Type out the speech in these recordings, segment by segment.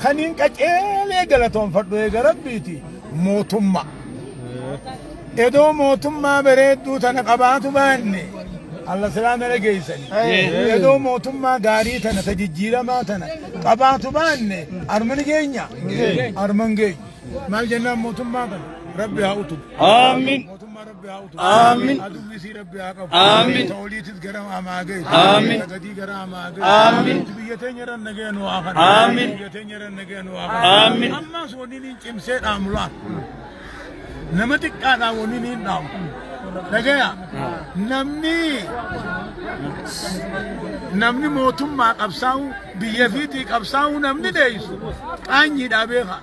Kaniin qaceelee galatoonfadhu eega Rabbiiti mootummaa. Edoo mootummaa bareedduu tana qabaatu baanne alla silaa na dhageessani. Edoo mootummaa gaarii tana ta jijjiiramaa tana qabaatu baanne arma ni geenya. Arma hin geenyu. Maal jennaan mootummaa kana Rabbi haa utubu. Amiin. Mootummaa Rabbi haa utubu. Amiin. Aduwwi Rabbi haa qabu. Amiin. Ta oliitis gara hamaa geessu. Amiin. Ta gadii gara hamaa geessu. Amiin. Biyya teenya irra nagee nu haa kadhu. Amiin. Biyya teenya irra nagee nu haa kadhu. Amiin. Ammas wanni niin cimsee dhaamu laal. Nama xiqqaadhaan wanni niin dhaamu. Dhagaya. Namni mootummaa qabsaa'u biyya fiitii qabsaa'u namni dheessu qaanyiidhaa beeka.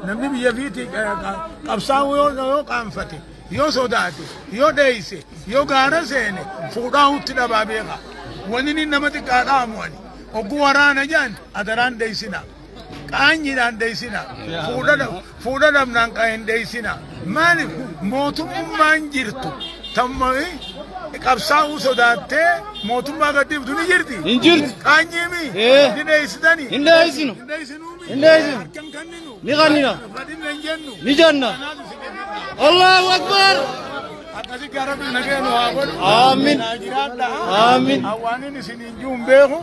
Namni biyya fiitii qabsaa'u yoo qaanfate yoo sodaate yoo dheeyse yoo gaara seene fuudhaa'utti dhabaa beeka. Wanni inni nama xiqqaa dhaamu ani ogguu waraana jaan adaraan dheeysina. Qaanyiidhaan dheeysina. Fuudha dhabnaan hin dheeysina. Maaliif mootummaan jirtu tamma qabsaa'uu sodaattee mootummaa gadhiiftu ni jirti. Hin jirtu. Qaanyiimi. Ni dheeysitani. Hin dheeysinu. Hin dheeysinuumi. Hin dheeysinu. Harkan kenninu. Ni kannina. Fadhinna hin jennu. Ni jenna. Kanaaf isin kenninna. Allahu Akbar. Akkasi gara nagee nu haa godhu. Amiin. Naa jiraadha. Amiin. Hawaanin isiniin jiru hin beeku.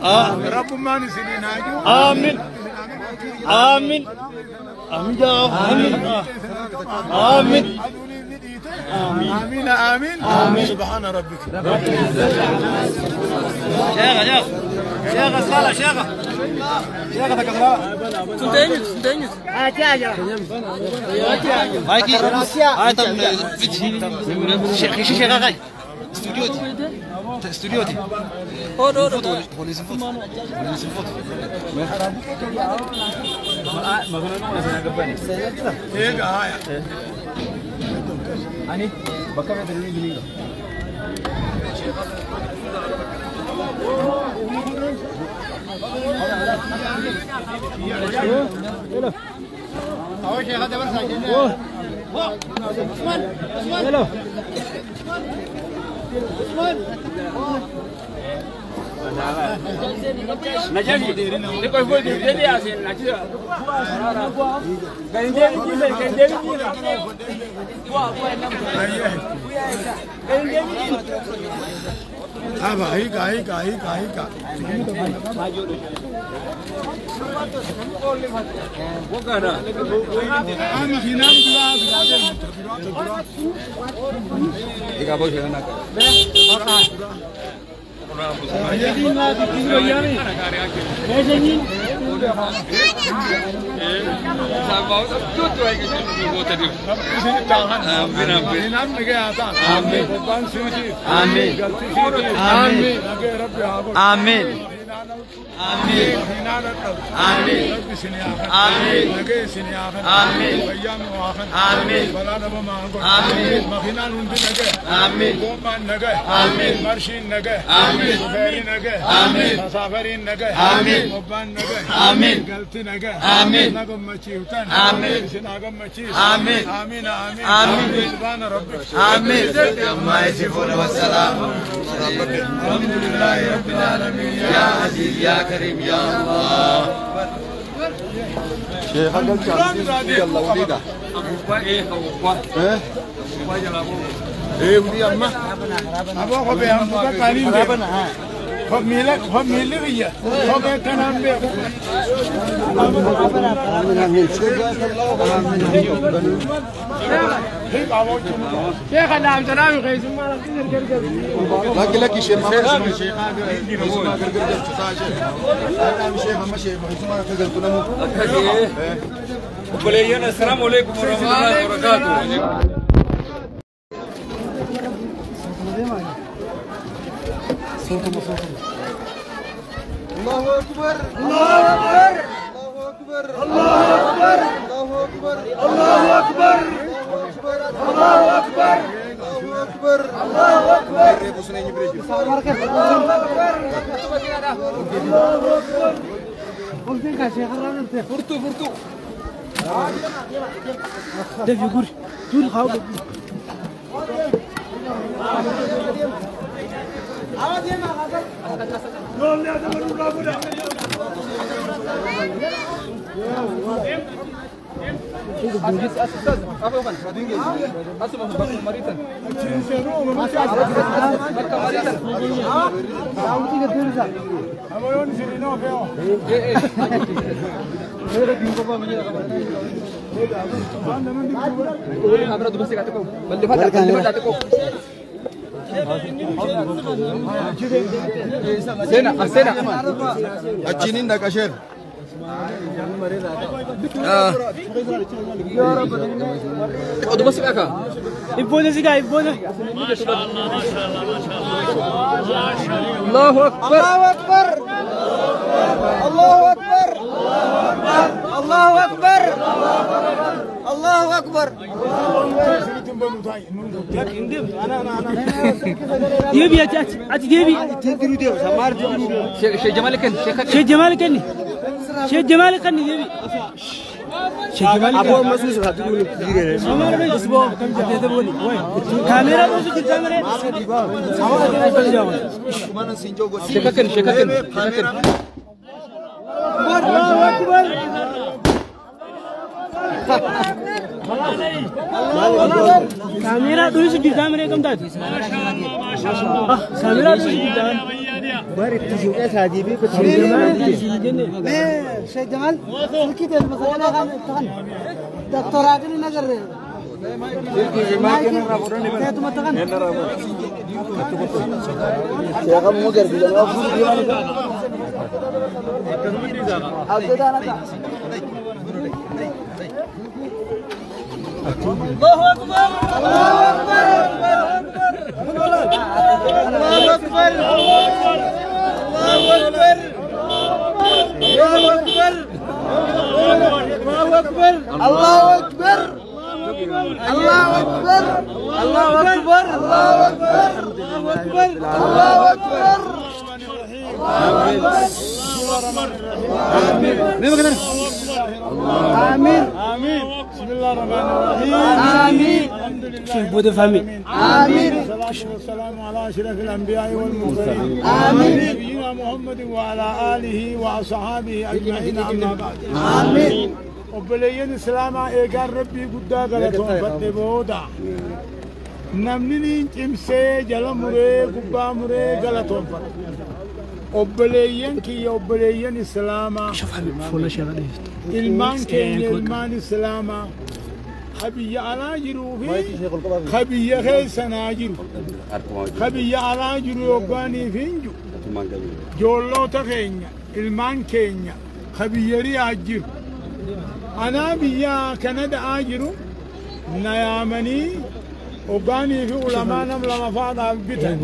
Rabbummaan isiniin haa jiru. Amiin. Amiin. Amiin jaa. Amiin. Amiin. Aduun ni dhiite. Amiin amiin. Amiin. Subhaana rabbika. شيخ شيخ شيخ الصلاة شيخ شيخ تكبر مايكي هاي طب شيخ شيخ غاي استوديوتي استوديوتي بوليس فوت بوليس فوت Eega haaya. اني بكره تدري Aba hiika hiika hiika hiika. Ama hinaan duraa biraa deemu duraa duraa. آمين. آمين. آمين. آمين. آمين. آمين. آمين. آمين. آمين. آمين. آمين. آمين. آمين. آمين. آمين. آمين. آمين. ما يصفون والسلام. الحمد لله رب العالمين يا عزيز يا كريم يا الله. شيخ يلا وليده ايه ولي اما Aboo kophee hantuuta qaaliin beeku. Miila biyya kophee kanaan beeku. لك لك شيخ ما شيخ شيخ ما شيخ ما السلام عليكم ورحمة الله وبركاته. الله اكبر الله اكبر الله اكبر الله اكبر الله اكبر الله اكبر الله اكبر الله اكبر الله اكبر فرتو فرتو Achinin da kasher. الله أكبر الله أكبر الله أكبر الله أكبر الله أكبر. شيخ جمال كن شيخ جمال كني شيخ جمال كني ديبي شيخ جمال ابو مسوس هتقول كاميرا بوسو كاميرا شيخ كن شيخ كن الله اكبر. كاميرا دوسو كاميرا كم تات كاميرا دوسو شيخ جمال كده المسألة دكتور عادل نجر الله أكبر الله أكبر الله أكبر الله أكبر الله أكبر الله أكبر الله أكبر الله أكبر الله أكبر الله أكبر. آمين آمين. بسم الله الرحمن الرحيم. آمين. الحمد لله شيخ بود فهمي. آمين. والصلاة والسلام على أشرف الأنبياء والمرسلين. آمين. نبينا محمد وعلى آله وأصحابه أجمعين أما بعد. آمين. Obboleeyyan Islaamaa eegaan Rabbii guddaa galatoonfadhe booda namni niin cimsee jala muree gubbaa muree galatoonfadhe. Obboleeyyan kiyya obboleeyyan Islaamaa ilmaan keenya ilmaan Islaamaa ka biyya alaa jiruu fi ka biyya keessanaa jiru ka biyya alaa jiru yoggaaniif hin jiru joolloota keenya ilmaan keenya ka biyya riyaa jiru أنا بيا كندا أجرو نيامني وقاني في علماء لما فاض بيتن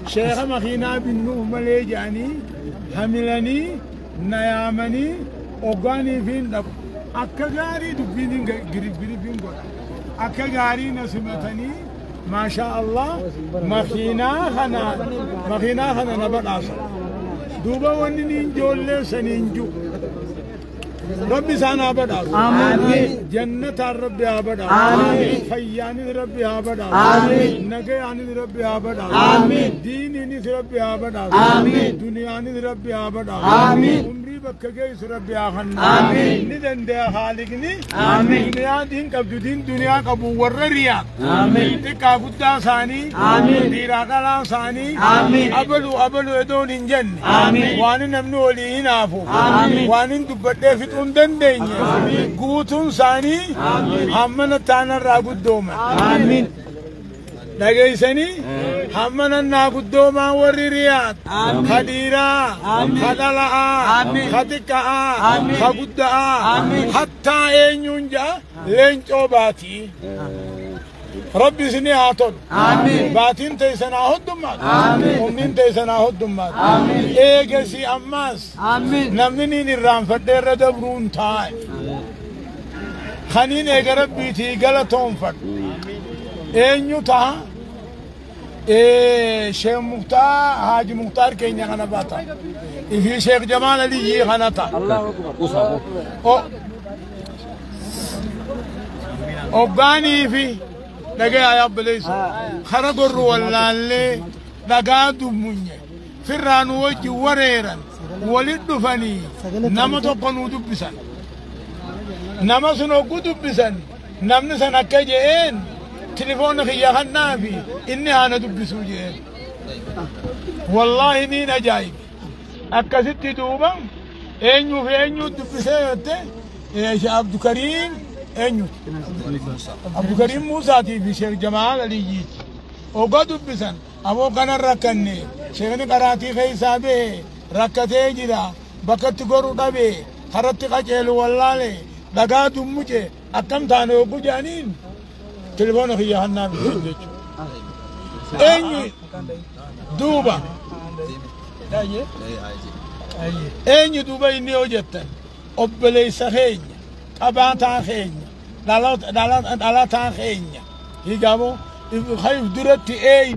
شيخ مخينا بن نوح مليجاني حملني نيامني وقاني في أكجاري دبينين قريب قريبين قول أكجاري نسمتني ما شاء الله مخينا خنا مخينا خنا نبت عصر دوبا ونين جول سنينجو ربي سانا بدا آمين. جنة ربي أبدا آمين. فياني ربي أبدا آمين. نجياني ربي أبدا آمين. ديني ربي أبدا آمين. دنياني ربي أبدا آمين. عمري بكجيس ربي آخنا آمين. ندن ده خالقني آمين. دنيا دين قبل دين دنيا قبو ورريا آمين. تكافوتا ساني آمين. ديراكلا ساني آمين. أبلو أبلو يدون إنجن آمين. وان نمنو لينافو آمين. وان دبته في dandeenye guutuun isaanii hammana taanarraa guddooman. Amiin. Dhageessanii hammana naa guddoomaa warri Riyaad ka dhiiraa ka dhala'aa ka xiqqa'aa ka gudda'aa hattaa eenyuun ja'a leencoo baatii. Rabbi isinii haa tolu. Baatiin teessan haa hoddummaatu. Humniin teessan haa hoddummaatu. Eegasii ammaas namni niin irraanfadhee irra dabruun taa'e. Kaniin eega Rabbiitii galatoonfadhu. Eenyu ta'a? Sheekh Muktaar Haaji Muktaar keenya kana baata. Ifi Sheekh Jamaal Aliyyii kana ta'a. Hoggaanii fi dhagaa yaabbileessu kara gorru wallaallee dhagaa dummunye firraa nu wajji wareeran walit dhufanii nama tokko nu dubbisan. Nama sun hogguu dubbisan namni san akka je'een tilifoona kiyya kannaafi inni haana dubbisuu je'een. Wallaahi niin ajaa'ibe. Akkasitti duuba eenyuuf eenyuu dubbisee jette Sheekh Abdukariim eenyuti? Abdukariim Muusaatii fi Sheekh Jamaal Aliyyiiti. Oga dubbisan aboo kanan rakkanne sheekni qaraatii keessaa bahe rakkatee jira bakkatti goru dhabe karatti qaceelu wallaale dhagaa dummuce akkam taane oggu jedhaniin tilifoona kiyya hannaaf ibsan jechuudha. Eenyu duuba eenyu duuba inni yoo jettan obboleessa keenya qabaataa keenya dhalataa keenya higamoo خيف درتي اي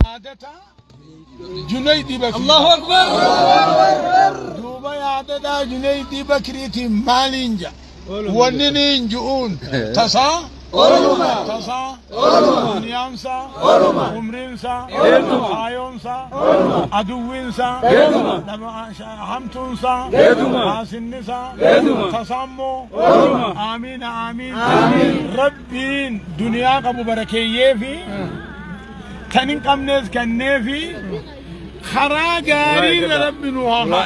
عادتها جنيدي بكري الله أكبر دوبا عادتها جنيدي بكريتي مالينجا وننين جؤون تصا تصا دنيامسا عمرينسا آيونسا عدوينسا حمتونسا حاسنسا تصامو آمين آمين ربين دنيا قبو بركيه في كنين قمنز كنفي خراغاري رب نوها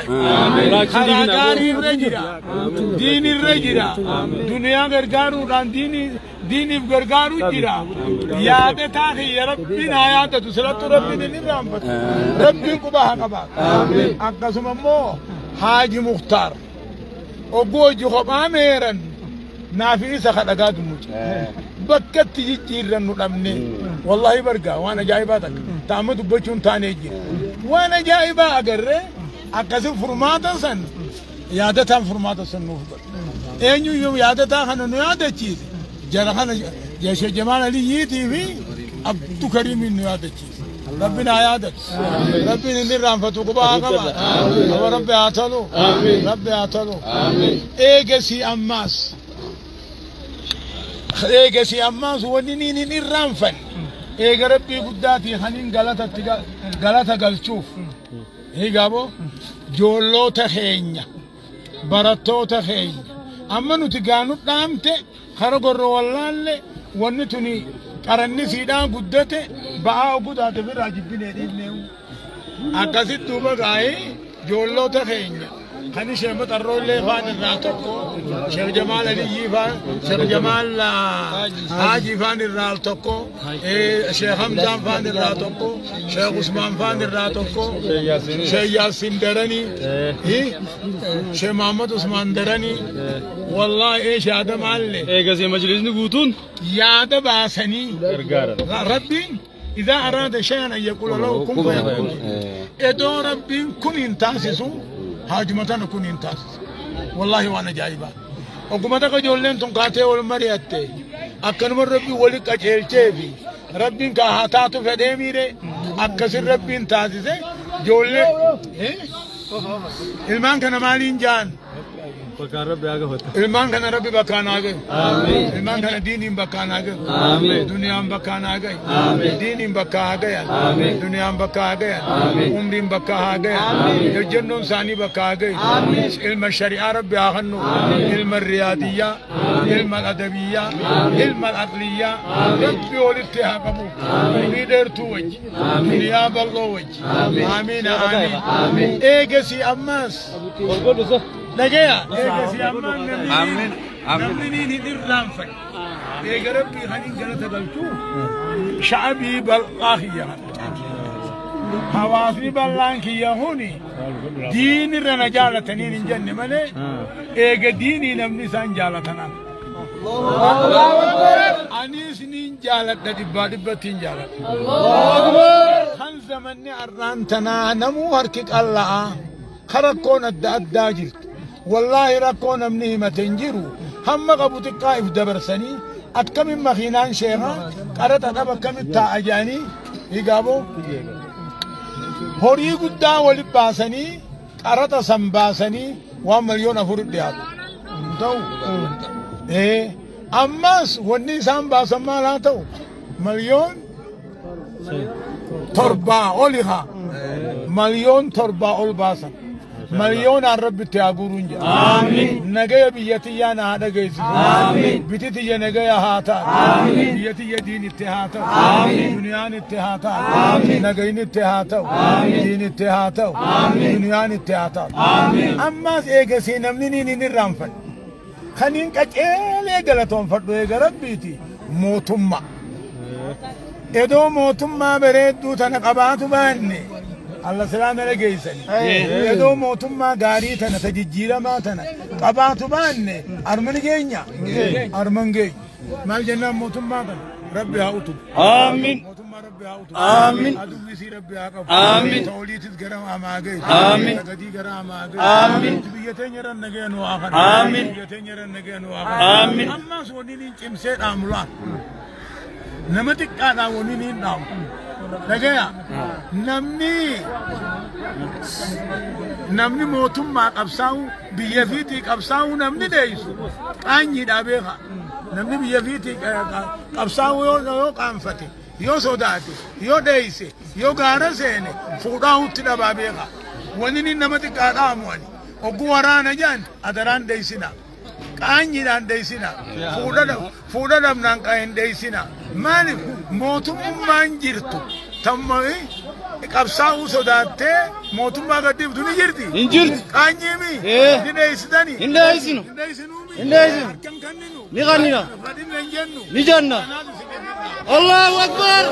خراغاري رجرا دين الرجرا دنيا غرغارو دان ديني ديني غرغارو جرا يادتا يا ربنا يادت سلط ربنا نرام ربي قبها قبا اقسم مو حاج مختار وجوج خباميرن نافيسه خدغاد موج بكت جيرن ندمني والله برقا وانا جايباتك تعمد بچون تاني جي وانا جايبا اگر اكس فرماتا سن يادتا فرماتا سن نوفل انيو يوم يادتا خن نو ياد چیز جرخن جيش جمال علي يتي في عبد كريم نو ياد چیز ربنا يادت ربنا نرام فتوقبا قبا ربي اتلو ربي اتلو ايجسي اماس eegasi ammaas wanni niin hin irraanfanne eega rabbii guddaatii kanin galata galchuuf higaabo joolloota keenya barattoota keenya amma nuti gaanu dhaamte kara gorro wallaalle wanni tuni qaranni siidhaan guddate ba'aa gudaate birraa jibbinee dhiibneewu akkasitti duuba gaa'ee joolloota keenya خني شيخ مطرول لي فان الراتوكو شيخ جمال علي فان شيخ جمال حاجي فان الراتوكو شيخ حمزة فان الراتوكو شيخ عثمان فان الراتوكو شيخ ياسين درني شيخ محمد عثمان درني والله ايش هذا مال ايه قصي مجلس نقوتون يا باسني ربي إذا أراد شيئا أن يقول له كن فيكون إدو ربي كن انتاسسو هاجمتنا كن انتاسس والله وانا جايبا وقمتك جولين تنقاتي والمرياتي أكنم ربي ولك أجهلتي ربي كهاتاتو فديميري أكسر ربي انتاسسي جولين المان كان مالين جان المان كان ربي بكان آگئے المان كان دینیم بکان آگئے دنیام بکان آگئے دینیم بکا آگئے دنیام بکا آگئے عمریم بکا آگئے جنون ثانی بکا آگئے علم الشریعہ رب آخنو علم الریاضیہ علم الادبیہ علم العقلیہ ربی ولتها قبو لیڈر تو وجہ دنیا بلو وجہ آمین آمین ایگسی اماس لقيا آمين آمين نمني إيه ربي خلين جلت بلتو شعبي بالله حواسي بالله يهوني دين الرجالة تنين جنة ملي إيه ديني نمني سان جالتنا الله أكبر أنيس نين جالت دبا دبا تين جالت الله أكبر خن زمني أرانتنا نمو هركك الله خرقون الداجر والله ركون مني تنجرو هم قبوت قائف دبرسني أكم مخينان شيخا قرأت أنا كم التاجاني يجابو هوري قدا ولباسني قرأت سنباسني 1 مليون أفرد ديات تو إيه أماس وني سنباس ما لا تو 1 مليون تربا أولها 1 مليون تربا أول باسن Miliyoonaan Rabbitti haa guuruun jedha. Nagaya biyya tiyyaa na haa dhageessisu. Biti tiyya nagaya haa taatu. Biyya tiyya diin itti haa ta'u. Duniyaan itti haa taatu. Nagayin itti haa ta'u. Diin itti haa ta'u. Duniyaan itti haa ta'u. Ammaas eegasii namni niin hin irraanfadhu. Kaniin qaceelee galatoonfadhu eega Rabbiiti mootummaa. Edoo mootummaa bareedduu tana qabaatu baanne alla silaa nana geessani. Edoo mootummaa gaarii tana ta jijjiiramaa tana qabaatu baanne arman geenya. Arman geenya. Maal jennaan mootummaa kana Rabbi haa utubu. Amiin. Mootummaa Rabbi haa utubu. Amiin. Aduwwi Rabbi haa qabu. Amiin. Ta'oliitis gara hamaa geessu. Amiin. Gadii gara hamaa geessu. Amiin. Biyya teenya irra nagaya nu haa kadhu. Amiin. Biyya teenya irra nagaya nu haa kadhu. Amiin. Ammas wanni niin cimsee dhaamu laal. Nama xiqqaadhaan wanni niin dhaamu. Nagaya. Namni mootummaa qabsaa'u biyya fiitii qabsaa'u namni dheessu qaanyiidhaa beeka. Namni biyya fiitii qabsaa'u yoo qaanfate yoo sodaate yoo dheeyse yoo gaara seene fuudhaa'utti dhabaa beeka. Wanni inni nama xiqqaa dhaamu ani ogguu waraana jaan adaraan dheeysina. Qaanyiidhaan dheeysina. Fuudha dhabnaan hin dheeysina. Maaliif mootummaan jirtu tammai qabsaa'uu sodaattee mootummaa gadhiiftu ni jirti. Hin jirtu. Qaanyiimi. Ni dheeysitani. Hin dheeysinu. Hin dheeysinuumi. Hin dheeysinu. Harkan kanninu. Ni kannina. Fadhinna hin jennu. Ni jenna. Kanaaf isin kenninna. Allahu Akbar.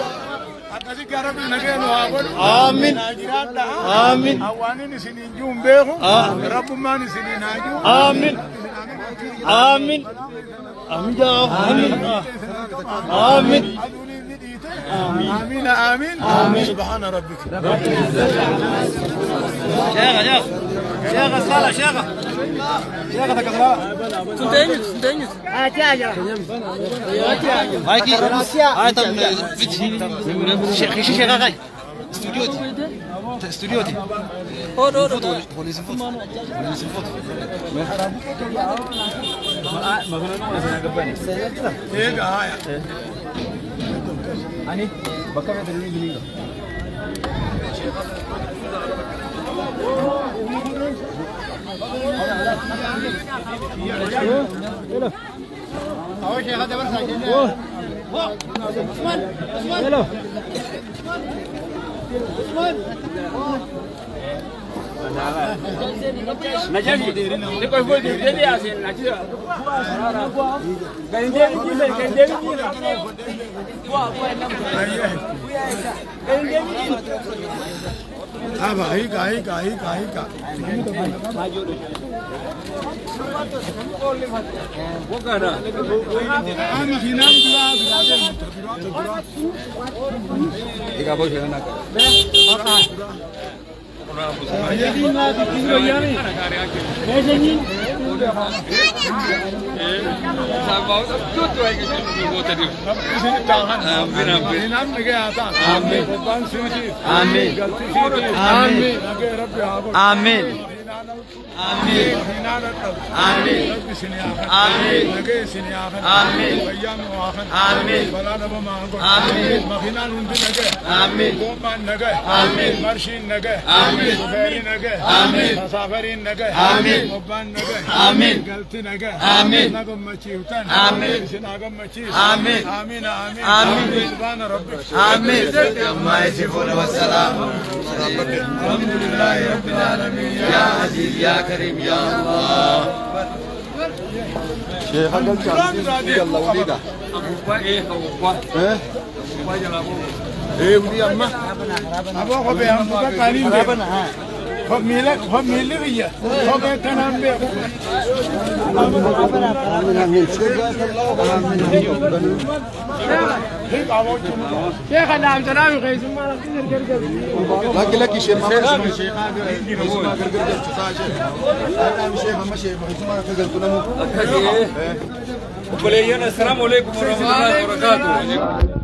Akkasi gara Rabbi nagaya nu haa godhu. Amiin. Naa jiraadha. Amiin. Awwaanin isiniin jiru hin beeku. Rabbummaan isiniin haa jiru. Amiin. Amiin. Amiin jaa. Amiin. Amiin. Aduun ni dhiite. Amiin amiin. Amiin. Subhaana rabbika. شيخ شيخ شيخ الصلاة شيخ شيخ تكبر مايكي هاي طب شيخ شيخ غاي استوديوتي استوديوتي Eega haaya. Aba hiika hiika hiika hiika. Ama hinaan duraa duraa deemtu duraa duraa. Amiin. Amiin. Amiin. Amiin. Amiin. Amiin. Amiin. Amiin. Amiin. Amiin. Amiin. Amiin. Amiin. Amiin. Amiin. Amiin. آمين. ما يصفون والسلام. الحمد لله رب العالمين يا عزيز يا كريم يا الله. شيخ يلا وليده. ايه ولي اما Aboo kophee hantuuta qaaliin beeku. Miila biyya kophee kanaan beeku. لك لك شيخ ما شيخ شيخ ما شيخ ما السلام عليكم ورحمة الله وبركاته.